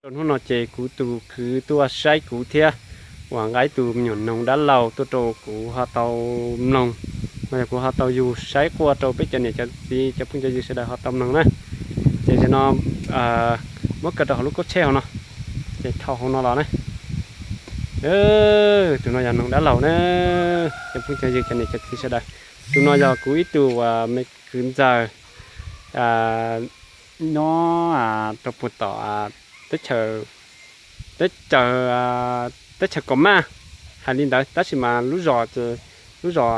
Rau hnub no ces kuv tus kwv tuaj saib kuv thiab, uas nqa ib tug me nyuam noog dab laug tuaj rau kuv ho tau mloog, no yog kuv ho tau yug saib quaj rau peb cov niam cov txiv cov phooj cov ywg sawv daws ho tau mloog na. Ces zaum no muab kaw rau hauv lub koob tsheb hauv no, ces thau hauv no los na. Tus no yog noog dab laug na, cov phooj cov ywg cov niam cov txiv sawv daws. Tus no yog kuv ib tug uas me kwv ntxawg nyob rau puag tom teb chaws, teb chaws, teb chaws Kaum Maj, hais li ntawd tab sis mas lub zos ces lub zos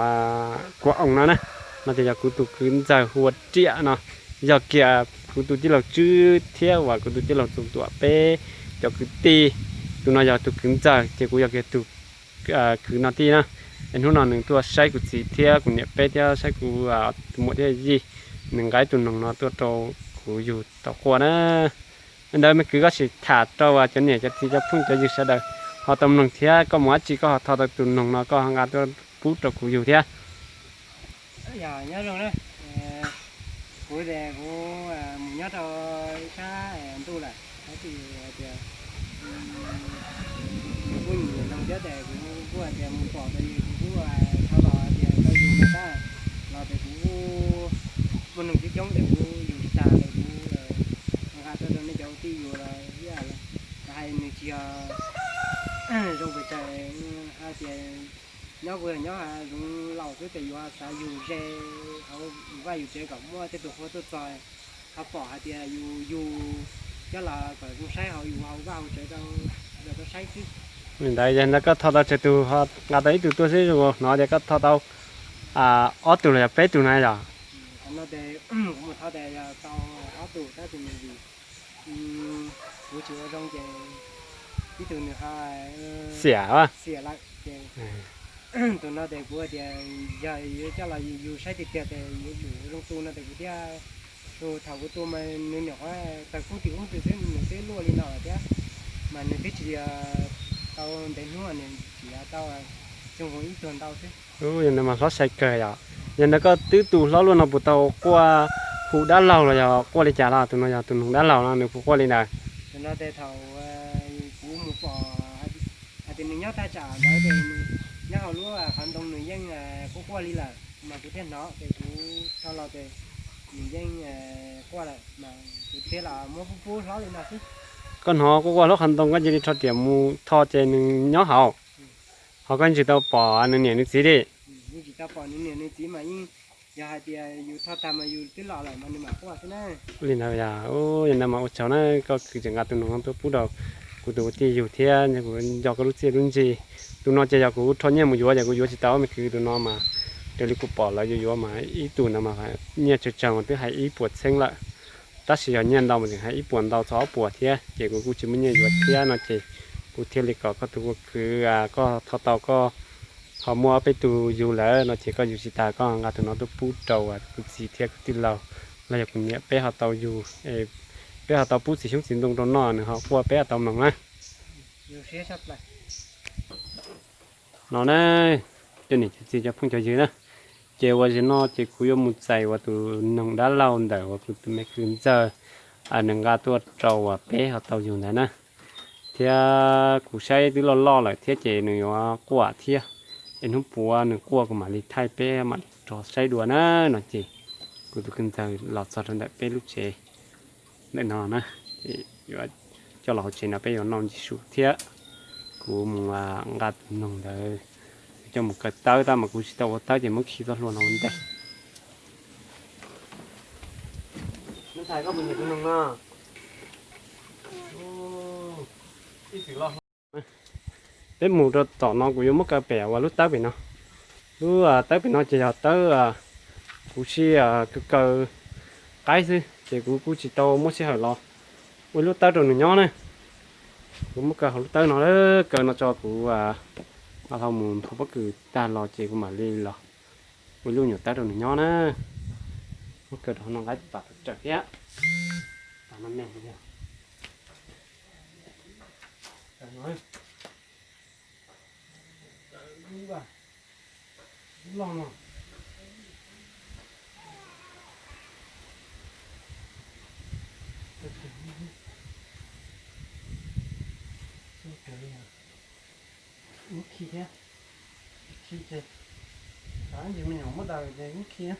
Kuam Oos no na. No ces yog kuv tus kwv ntxawg hu ua Riam no, yog kiag kuv tus tij laug Tswb thiab uas kuv tus tij laug Txoos Tuam peb cov kwv tij. Tus no yog tus kwv ntxawg ces kuv yog kiag tus kwv no tij na. Es hnub no nws tuaj saib kuv txiv thiab kuv niam peb thiab saib kuv tus muam thiab yij, nws nqa ib tug noog no tuaj rau kuv yug tau quaj na. Ntawd me kwv koj sim tham rau cov niam cov txiv cov phooj cov ywg sawv daws ho tau mloog thiab koj mus dab tsi koj ho tho tau tus noog no koj ho nqa tuaj pub rau kuv yug thiab. Yog nyob zoo na, kuv ces kuv mus nyob rau ib sab ntuj lawm, tab sis hais tias kuv kuj nyiam nyiam noog thiab ces kuv kuj hais tias mus pom tus yus kuv kuj tau los hais tias tau yus no tab, los ces kuv muaj noog coob coob ces kuv yus tsis tag ces kuv nqa tuaj rau nej cov tij yus los ib yam li hais nws tsis yog zoo pes tsawg, hais tias nyob kuv yog nyob zoov laus xwb ces yuav xav yus ze hauv vaj yus tsev kom muaj tej tus qhua tuaj txog, ho pom hais tias yus yus coj los kom zoo saib hauv yus hauv vaj hauv tsev rau tau saib xwb. Li ntawd yog ntawd koj tho tau tsawg tus ho nqa tau ib tug tuaj xwb, zoo hnov tias koj tho tau ob tug los yog peb tug na yog? Qhov no ces kuv mus tho ces yog tau ob tug tab sis mas vim kuv tsis ua zoo ces ib tug nws ho xiam xiam lawm ces tus no ces kuv hais tias yog yuav coj los yus saib tiag tiag ces yuav tsum zoo tu no ces kuv thiaj, thaum kuv tu mas nws nyuam qhuav tawg koob tis koob tis xwb nws twb luaj li no lawm thiab, mas nws twb tsis tau ntev hnub nws tsis tau zoo ib tug ntau xwb. Yog ntawd mas hlob sai kawg yom. Yog ntawd koj twb tu hlob luaj no puas tau quaj hu dab laug los yog quaj li cas los? Tus no yog tus noog dab laug no nws puas quaj li ntawd? Tus no ces thaum kuv mus pom hais tias nws nyob thaj tsam ntawd ces nyob hauv lub qhov ntoo nws yeej quaj quaj li lawm mas kuv thiaj hnov ces kuv tho los ces nws yeej quaj lawm mas kuv thiaj los muab pub pub hlob li no xwb. Koj hnov quaj quaj hlob qhov ntoo koj cia li rho riam mus tho ces nws nyob hauv, ho koj tsis tau pom nws niam nws txiv li? Yeej tsis tau pom nws niam nws txiv mas yeej, yog hais tias yus tho tag mas yus twb los lawm mas nws mam quaj xwb na. Li ntawd yog, yog ntawd mas ua tsaug na, koj kwv tseem nqa tus noog no tuaj pub rau kuv tus tij yug thiab kuv nco koj lub txiaj lub ntsig. Tus no ces yog kuv rho nyiaj mus yuav ces kuv yuav tsis tau me kwv, tus no mas raws li kuv pom lawv yuav yuav mas ib tug ntawd mas nyiaj tsawg tsawg mas twb hais ib puas txheeb lawm, tab sis yog nyiaj ntau mas tseem hais ib puas ntau txog ob puas thiab ces kuv kuj tsis muaj nyiaj yuav thiab no ces kuv thiaj li kom koj tus ua kwv koj tho tau koj ho muaj ob peb tug yug lawm no ces koj yug tsis tas koj nqa tus no tuaj pub rau kuv txiv thiab kuv tij laug los yog kuv niam peb ho tau yug, peb ho tau pub txiv xyoob txiv ntoo rau noj nws ho quaj peb ho tau mloog na. No na, cov niam cov txiv cov phooj cov ywg na, ces uas zaum no ces kuv yuav mus txais uas tus noog dab laug ntawm uas kuv tus me kwv ntxawg nws nqa tuaj rau uas peb ho tau yug ntawd na. Thiab kuv saib twb loj loj lawm thiab ces nws yuav quaj thiab, es hnub puav nws quaj kuv mam li thaij peb mam li rov saib dua na. No ces kuv tus kwv ntxawg los txog rau ntawm peb lub tsev ntawm no na, ces yuav coj los hauv tsev no peb yuav noj ntsis su thiab. Kuv mus nqa tus noog ntawd coj mus kaw tawb tab mas kuv tsis tau ua tawb ces muab khi txoj hlua no ua ntej. Peb mus rau tom no kuv yuav muab kaw pem uas lub tawb pem no. Lub tawb pem no ces yog tawb kuv sib kaw kaw qaib xwb ces kuv kuj tsis tau muab sij hawm los ua ib lub tawb rau nws nyob na. Kuv muab kaw hauv lub tawb no, kaw no tso kuv nqa hlo mus nthua pob kws tag los ces kuv mam li los ua ib lub nyuam tawb rau nws nyob na. Muab kaw rau hauv no nqa ib tug pas tau tsawm thiab. Pas no me yog lub loj no. Muab khi thiab, tsis ces, ib ntsis me nyuam muab daws ces muab khi na.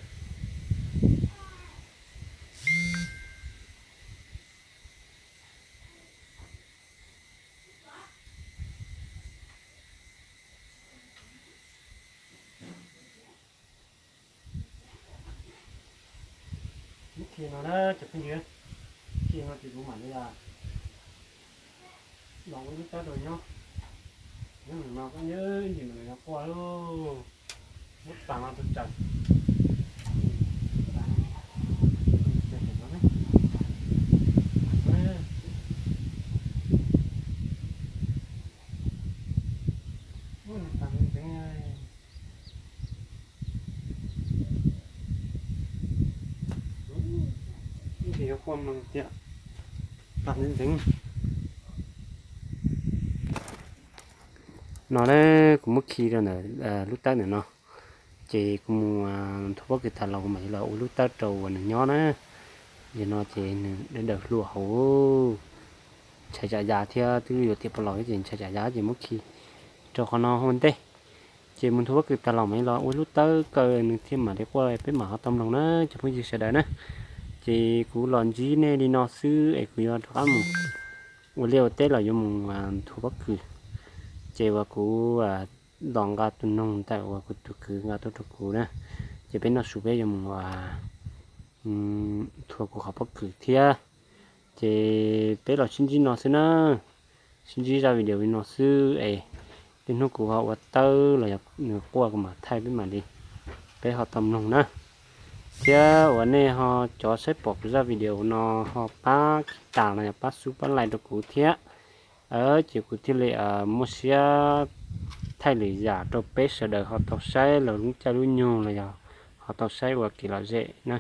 Muab khi no na cov phooj ywg, khi no ces kuv mam li los ua lub tawb rau nyob. Nyob no koj nyob ib ntsis mam li los quaj lauj. Muab tas no tus tsawg. Ib ntsis yuav quaj mloog tiag, tas ntxeev ntxeev. No na, kuv muab khi rau ntawm lub tawb ntawm no, ces kuv mus thuav pob kws tas los kuv mam li los ua lub tawb rau uas nws nyob na. Yog no ces nws dawb dawb hluas hauv, ntshai tsam ya thiab, twb yuav tiam pos los ces ntshai tsam ya ces muab khi rau qhov no ua ntej. Ces mus thuav pob kws tas los mam li los ua lub tawb kaw nws thiaj mam li quaj peb mam ho tau mloog na cov phooj ywg sawv daws na. Ces kuv los ntsib nej li no xwb es kuv yuav rov qab mus ua liaj ua teb los yuav mus thuav pob kws. Ces uas kuv los nqa tus noog ntawm uas kuv tus kwv nqa tuaj rau kuv na, ces peb noj su peb yuav mus thuav kuv qhov pob kws thiab. Ces peb los sib ntsib no xwb na, sib ntsib zaj video li no xwb es tej hnub kuv ho ua tawb los yog nws quaj kuv mam thaij peb mam li, peb ho tau mloog na. Thiab uas nej ho cov saib pom kuv zaj video no ho pab kiv tas los yog pab sub pab like rau kuv thiab, ces kuv thiaj li muaj siab thaij lwm yam rau peb sawv daws ho tau saib los lub caij lub nyoog los yog ho tau saib ua kev lom zem na.